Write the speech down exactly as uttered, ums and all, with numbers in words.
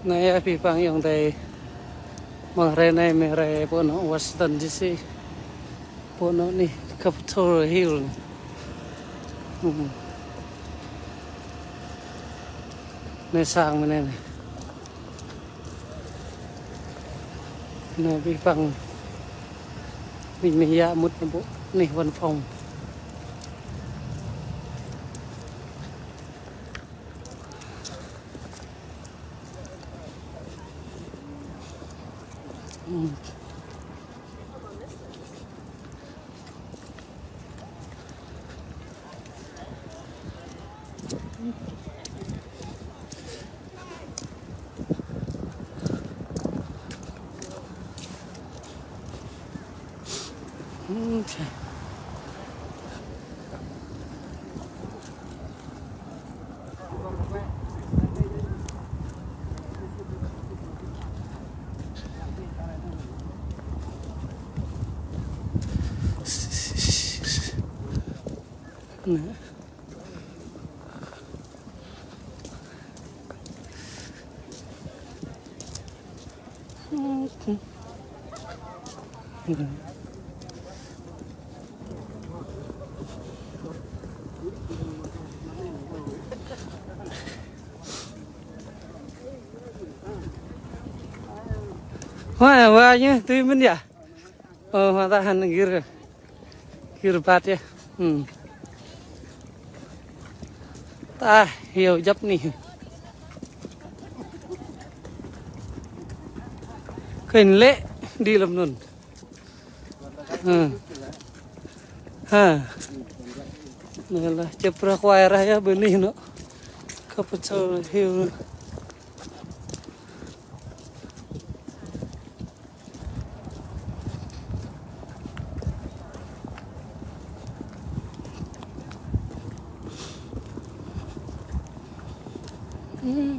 Anai yơh abih bang ayŏng adơi. Mơ̆ng hrơi anai mơ̆ hrơi pơ anŏ Washington D C. Pơ anŏ anih Capitol Hill. Hmm. Anai sang mơ̆n anai. Anai abih bang. Ƀing anai yă mŭt nao pơ anih văn phòng. Nah. Hoa, hoa ñu tui mơ̆n yơh. Ơ, hoa ta hăn gir. Gir ƀat yơh. Hmm. Ta hyu djŏp anih. Kơnh lĕ đĭ lăm anŭn. Ha. Ha. Anai lah, čơprah kuai rah yơh bơni anŏ. Capitol Hill. Hmm.